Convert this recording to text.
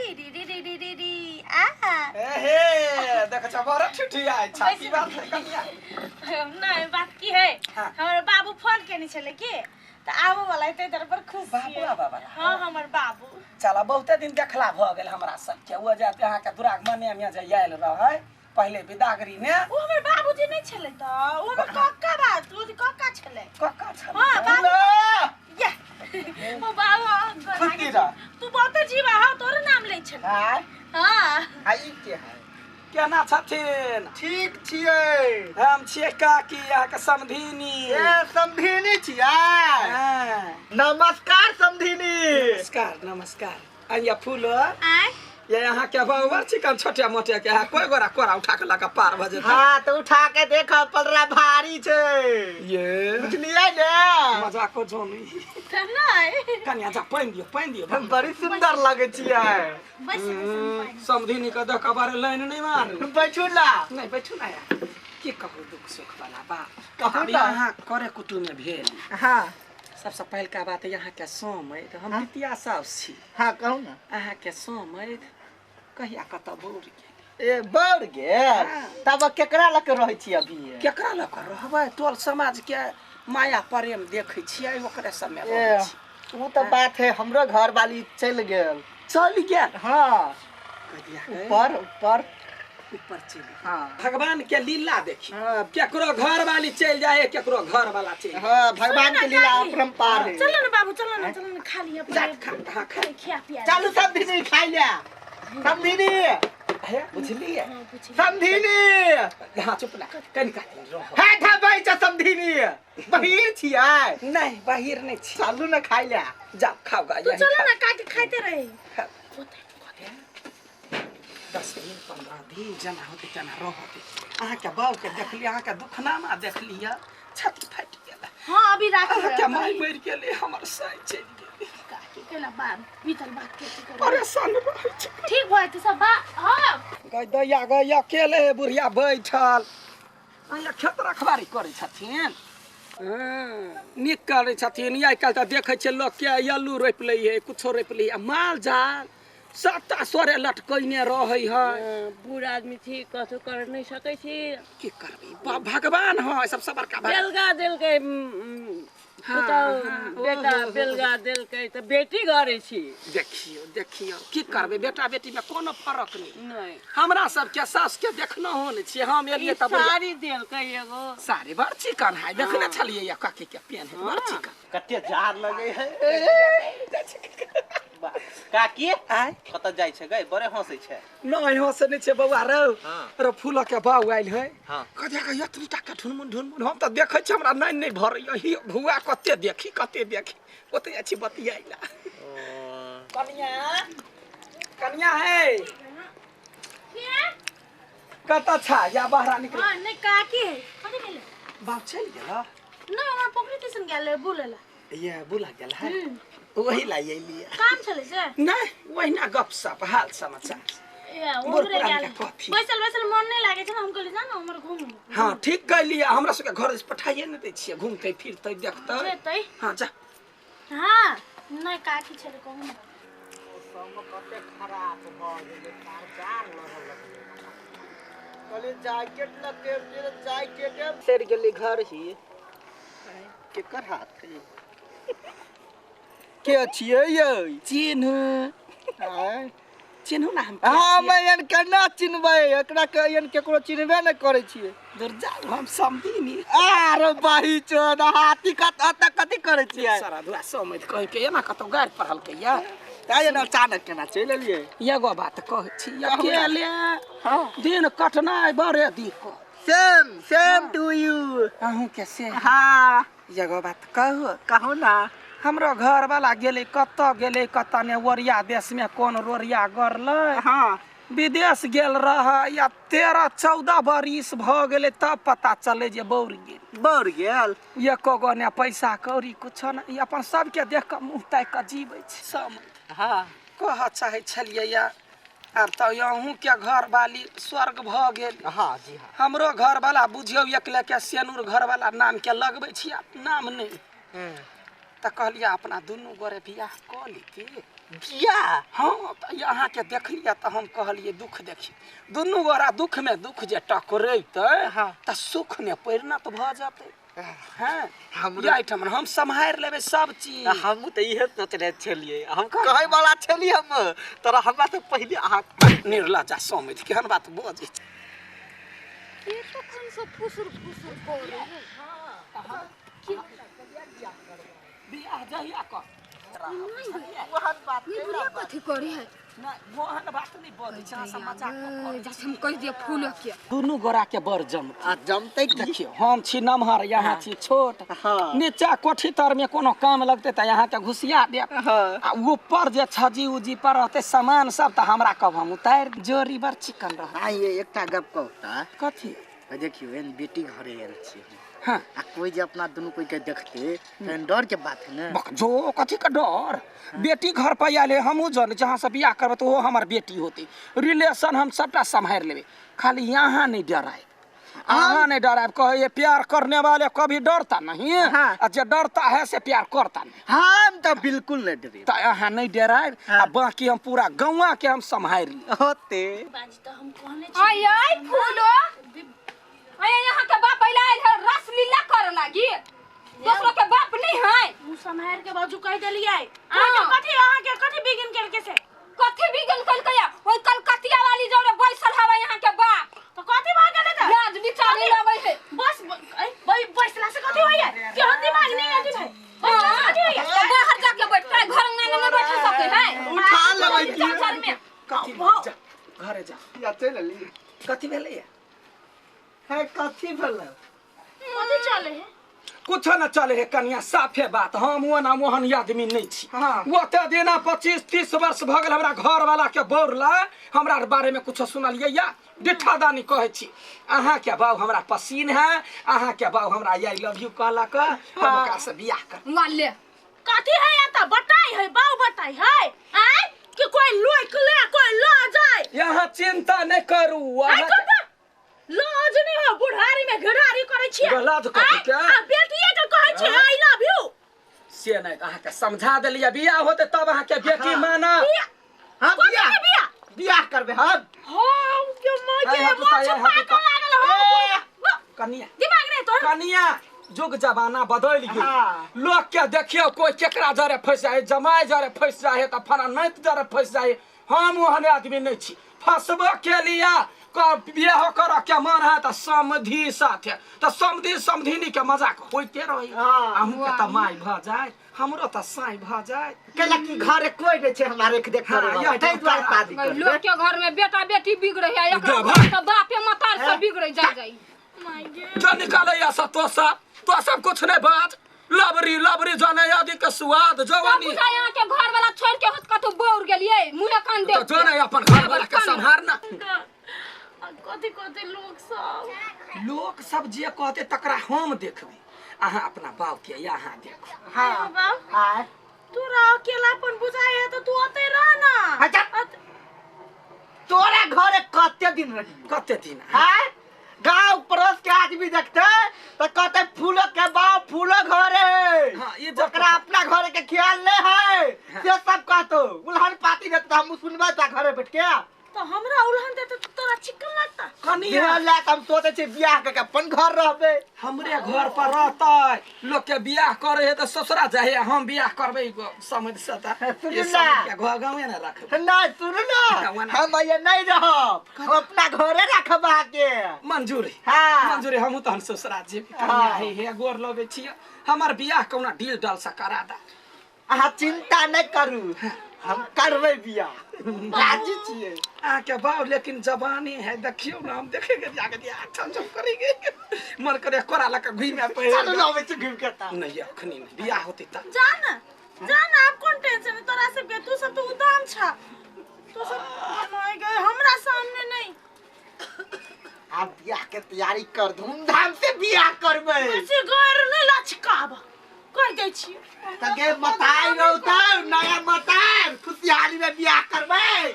T री री री री री री आ ए हे देख छ बड़ ठिठिया छै की बात है कनिया? नहीं, बात की है, हाँ। हमर बाबू फोन केने छले की तऽ आबो वाला है, ताहि दुआरे पर खुश बाबू छियै। आबऽ वाला? हाँ, हमर बाबू। चला, बहुते दिन देखला भऽ गेल हमरा सबके। ओ जे अहाँके दुरागमने में जे आयल रहै पहिले बिदागरी में। ओ हमर बाबूजी नहि छलै तऽ ओ हमर कक्का बात, ओ कक्का छलै। कक्का छलै? हाँ, बाबू। या ओ बाबू खुशी रह। तू बहुते जीवा हौ, तोरो नाम लै छलै। आय? हाँ। आ ई के है? केना छथिन? ठीक छियै। हम छियै काकी, अहाँके समधिनी। ए, समधिनी छियै? हाँ। नमस्कार समधिनी। नमस्कार नमस्कार। आइया फूल। आय? ये यहाँ के बाबर चिकन छोटे मोटे के है, कोई गोरा कोरा उठा के लगा पार भ जेतै। हाँ तऽ उठा के देख, पलरा भारी छै। ये बुझलियै ने? मजाक को जोनी। तऽ नहि। कनिया जा, पानि दियौ, पानि दियौ। बड़ी सुंदर लगै छियै। बैस बैस। समधिनी के देख बारे लाइन नहीं मारू। बैठू ना। नहीं, बैठू ना यार। की कहू, दुख सुख वाला बात। कहू अभी ना। अहाँ करे कुटुम में भेल। हाँ। सबसे पहिलका बात, यहाँ के सोम है तऽ हम द्वितीया साउस छी। हाँ, कहू ना। अहाँ के सोम है कहिया कतऽ बौर गेल? ए, बढ़ गेल? हाँ। तब केकरा लग के रहै छी अभी? केकरा लऽ कऽ रहबै? टोल समाज के माया प्रेम देखै छियै, ओकरे सबमे ए, रहै छी। ओ तऽ बात है, हमरो घर वाली चलि गेल। चलि गेल? हाँ। कहिया गए? ऊपर ऊपर। ऊपर चलि गेल। हाँ। भगवान के लीला देखी। हाँ। केकरो घर वाली चलि जाए, केकरो घर वाला चलि जाए। हाँ, भगवान के लीला अपरंपार है। चलो ना बाबू, चलो ना, चलो ना, खा लिया। जा, खा, हाँ, खा। खिया पिया। चलू समधिनी, खाइ ले समधिनी। हे, बुझलियै? हाँ, बुझलियै। समधिनी। हाँ, चुप ना, कनिका दिन रह। हे, धबै छ समधिनी, बहिर छियै? नहीं, बाहिर नहीं छी। चलू ना, खाइ ले। जाओ, खाओ गा। तू यहीं चलो खाओ। ना काकी, खाते रही। खाओ। 10 दिन 15 दिन जेना होतै तेना रहतै। अहाँके बाबूके देखलियै, अहाँके दुखनामा देखलियै, छाती फाटि गेल। हाँ, अभी राख। अहाँके माय मरि गेलै, हमर साइ चलि गेलै। काकी, केना बात, बीतल बात के की करबै? परेशान रहै छै। ठीक भऽ जेतै सब बा। हाँ। गै दैया गै, अकेले बुढ़िया बैठल अहाँ खेत रखबारी करै छथिन। हँ, नीक करै छथिन। आइ काल्हि तऽ देखै छियै लोकके आलू रोपि लै है, कुछो रोपि लै है, आ माल जाल सबटा सरे लटकैने रहै है। बूढ़ आदमी छी, कथू कर नहि सकै छी। की करबै, भगवान है सबसँ बड़का भगवान। बेलगा देलकै हाँ, पुतहु, हाँ, बेटा ओहो, बेलगा देलकै तऽ बेटी घरे छी। देखियौ देखियौ, की करबै, बेटा बेटीमे कोनो फरक नहि। नहि। हमरा सबके सासके देखनहो नहि छियै। हम एलियै ई तऽ बुढ़िया- साड़ी देलकै एगो। साड़ी बड़ चिकन है, देखने छलियै या काकी के पेन है, बड़ चिकन। कते जार लगे है काकी। आय? कतऽ जाइ छै गई, बड़े हंसै छै? नहि, हंसै नहि छै बौआ रौ। हाँ। रो फूल के बाउ आयल है। हाँ। कते के एतनी टा के ढुनमुन ढुनमुन, हम तऽ देखै छी, हमरा नहि नहि भरैया। ही भुआ, कते देखी कते देखी, ओते जाइ छी बतियाइला। कनिया, कनिया है। कतऽ छा या बाहर निकल? हाँ, नहीं, काकी है, कथी भेलै? बाप चलि गेल? नहीं, हमरा पोखरि दिसन गेल रहै बुलै ला। ये बुला गेल है, वही ला एलियै। काम छलै से? नहि, ओहिना गपशप, हाल समाचार। ए, मोर ओकरे पुरान गेल। के कथी? बैसल बैसल मन नहीं लागे छै ने, हम कहली जा ना हमर घूम। हाँ, ठीक कहलियै। हमरा सबके घर से पठाइए नहि दै छियै, घूमतै फिरतै देखतै। जेतै। हाँ, जा। हाँ, नहीं, काकी छलै, कहू ना। मौसम कते खराब भऽ गेलै, जार लड़ऽ लगलै। कहलियै जैकेट लगे, फिर जैकेटे सड़ गेलै घर ही। केकर हाथ है? के छियै यै? चिन्हू। आँय? चिन्हू ना हम। हम एहन केना चिन्हबै एकरा के? एहन केकरो चिन्हबे नहि करै छियै। दूर जाउ, हम समधिनी। आरे बाही चोद, हाथी कत अतऽ कथी करै छियै? सारा दुआ समझ कहि के एना कतौ गारि पढ़लकै या। ताहि एना अचानक केना चलि एलियै? एगो बात कहै छी, अकेले दिन कटनाइ बड़े दिक्कत। सेम सेम टू यू। अहूँ के से? हाँ। एगो बात कहू? कहू ना। हमरो घर वाला गेलै, कतऽ गेलै कतऽ ने, ओरिया देशमे कोन रोरिया गड़लै। हाँ। विदेश गेल रहै या 13 14 बरिस भऽ गेलै, तब पता चलै जे बौर गेल। बौर गेल? एको गो ने पैसा कौड़ी कुछो ने। ई अपन सबके देख कऽ मुँह ताकि कऽ जीबै छै सब। हाँ। कहऽ चाहै छलियै या आब तऽ अहूँके घरवाली स्वर्ग भऽ गेल। हाँ जी हाँ। हमरो घरवाला बुझियौ एकले के सेनुर घरवाला नामके लगबै छी, आब नाम नहि। तऽ कहलियै अपना दुनू गोरे बियाह कऽ लीती। बियाह? हाँ, तऽ अहाँके देखलियै तऽ हम कहलियै दुख देखी दुनू गोरा दुख में दुख जे टकरेतै तऽ सुख में परिणत भऽ जेतै। हाँ, एहिठाम हम सम्हारि लेबै सब चीज। हमहूँ तऽ इहे सोचने छलियै, हम कहै वाला छलियै हम तोरा हमरा से पहिले अहाँ निर्लज्जा समझ केहन बात बजै छी। के तखन से फुसुर फुसुर करै है? बियाह जहिया कर ई बुढ़िया कथी करे है? नहि ओहन बात नहि बजै छै, अहाँ सब मजाक करै जैसे हम कहि दिए फूल के दुनू गोरा के बड़ जमतै। आ जमतै की? देखियौ हम छी नमहर, यहाँ छी छोट। हाँ। नीचा कोठी तर में कोनो काम लगतै तऽ यहाँ के घुसिया देब। हाँ। आ ऊपर जे छजी उजी पर रहतै सामान सब तऽ हमरा कहब हम उतारि। जोड़ी बड़ चिकन रहत। आ ये एकटा गप कहू तऽ। कथी? देखियौ एहन बेटी घरे आयल छी हम। हाँ। आ कोई जे अपना दुनू कोई के देखते तहन डर के बात है ना। जो कथी के डर? बेटी घर पर आयल है, हमहूँ जन जहाँ से बियाह करबै तऽ ओहो हमर बेटी होतै। रिलेशन हम सबटा सम्हारि लेबै, खाली यहाँ नहीं डरायब, अहाँ नहीं डरायब। कहे प्यार करने वाले कभी डरता नहीं। हाँ। आ जे डरता है से प्यार करता नहीं। हम तऽ बिल्कुल नहीं डरे। तऽ अहाँ नहीं डरायब। आ बाकी हम पूरा गौआ के हम सम्हारि लेब। होते बाजी तऽ हम कहने छी। आय आय फूलो, आय यहाँ के बाप अइला आयल है रसलीला करे लागी, दोसरो के बाप नहीं है। मुँह सम्हारि के बाजू कहि देलियै। अहाँके कथी, अहाँके कथी बिगिन केलकै से? कथी बिगिन केलकै? ओइ कलकतिया वाली जौरे बैसल हवे यहाँ के बाप। तऽ कथी भऽ गेलै तऽ? लाज बिचारी लगै है। बस बैसला से कथी होइए? केहन दिमाग नहीं है जी भाई। बैसला से कथी होइए? तऽ बाहर जाके बैठतै, घर अंगना में नहीं बैठ सकै है। उठा लेबै की? चाचर में। कथी? जा घरे जा। या चलि अली। कथी भेलैया? है कथी भेलै? कथी चले है? कुछो न चले है कनिया, साफे बात। हम ओना ओहन आदमी नहीं छी। हाँ। ओते दिना 25-30 वर्ष भऽ गेल हमरा घर वाला के बौरला, हमरा बारे में कुछो सुनलियै या? डिठा दानी कहै छी। अहाँ के बाबू हमरा पसीन है, अहाँ के बाबू हमरा I love you कहलक, हम ओकरा से बियाह कर। ले कथी है या तऽ बताई है, बाबू बताई है। आय कि कोई लोक ले कोई ल जाय। यहाँ चिंता नहीं करू। अहाँ लाज नहीं हो, बुढ़ारी में घरारी करै छियै। लाज कथी के? आ बेटिए के कहै छियै I love you. से नहीं अहाँ के समझा देलियै, बियाह होतै तब अहाँ के बेटी मानत। हाँ, बियाह बियाह बियाह करबै हम। हाँ, के माय के मोछ पाकल लागल हो। कनिया दिमाग नहीं तोर। कनिया जुग जमाना बदलि गेल। लोक के देखियौ कोई केकरा जरे फसि जाइ, जमाइ जरे फसि जाइ तऽ फलाना नाति जरे फसि जाइ। हम ओहन आदमी नहीं छी। फसबो के लिया बियाह करऽ के मन है तऽ समधी साथे, तऽ समधी समधिनी के मजाक होइते रही। अहूँके तऽ माय भऽ जाय, हमरो तऽ साँय भऽ जाय। कैला कि घरे कोई नहीं छै हमरा रेख देख करे वाला, ताहि दुआरे शादी करबै। लोक के घर में बेटा बेटी बिगड़ै है, एकरा घर तऽ बापे मतार सब बिगड़ै जाय जाय। जो निकालै सब तो सब कुछ नहीं बाज। लबरी लबरी जाने आदि के स्वाद जवानी। यहाँ के घर वाला छोड़ के होत कतौ बौर गेलियै, मुँहे कान दे। तो जो नहीं अपन घर वाला के सम्हार ना। कथी कथी लोक सब, लोक सब जे कहते तकरा हम देखबै। अहाँ अपना बाप के यहाँ देखू। हाँ बाप तोरा अकेलापन बुझाइ है तऽ तू ओतै रह ना। अच्छा तोरा घरे कते दिन रही? कते दिन? हाँ, गाँव पड़ोस के आदमी देखते तो कहते फूलो के बाप फूलो घरे। हाँ, ये जकरा अपना घरे के ख्याल नहीं है। हाँ। से सब कहतो उल्हन पाती देते, हम सुनबै त घरे बैठ के। तो हमरा उल्हन देते तो तोरा चिकन लगता। कनिया ला त हम सोचे छी बियाह के अपन घर रहबे, हमरे घर पर रहतै। लोक के बियाह करे है त ससुरा जाए, हम बियाह करबै समझ से त घर गाँवे न रखबै। नहीं सुन ना, हम ये नहीं रहब, हम अपना घरे रखब आके। मंजूरी। हाँ मंजूरी, हमहूँ तहन ससुरा जेबै। कनिया हे हे गोर लगै छियै, हमर बियाह कौना डील डाल से करा दा। अहाँ चिंता नहीं करू, हम करबै बियाह, राजी छियै। अहाँके बाप लेकिन जवानी है, देखियौ ना हम देखेंगे जाके बियाह छम छम करेंगे। मन करे कोरा लके घुमे पे। चलू ना, अबै छी घुमि के त। नहीं अखनी नहीं, बियाह होतै त। जा ना जा ना, आप कोन टेंशन है तोरा सबके? तू सब तो उदाम छा, तू सब नहीं गए हमरा सामने नहीं। आप बियाह के तैयारी कर, धूमधाम से बियाह करबै। से गैर नहीं लचकाब कर दै छी। तके मताई रहतै, नया मताई खुशहाली में बियाह करबै।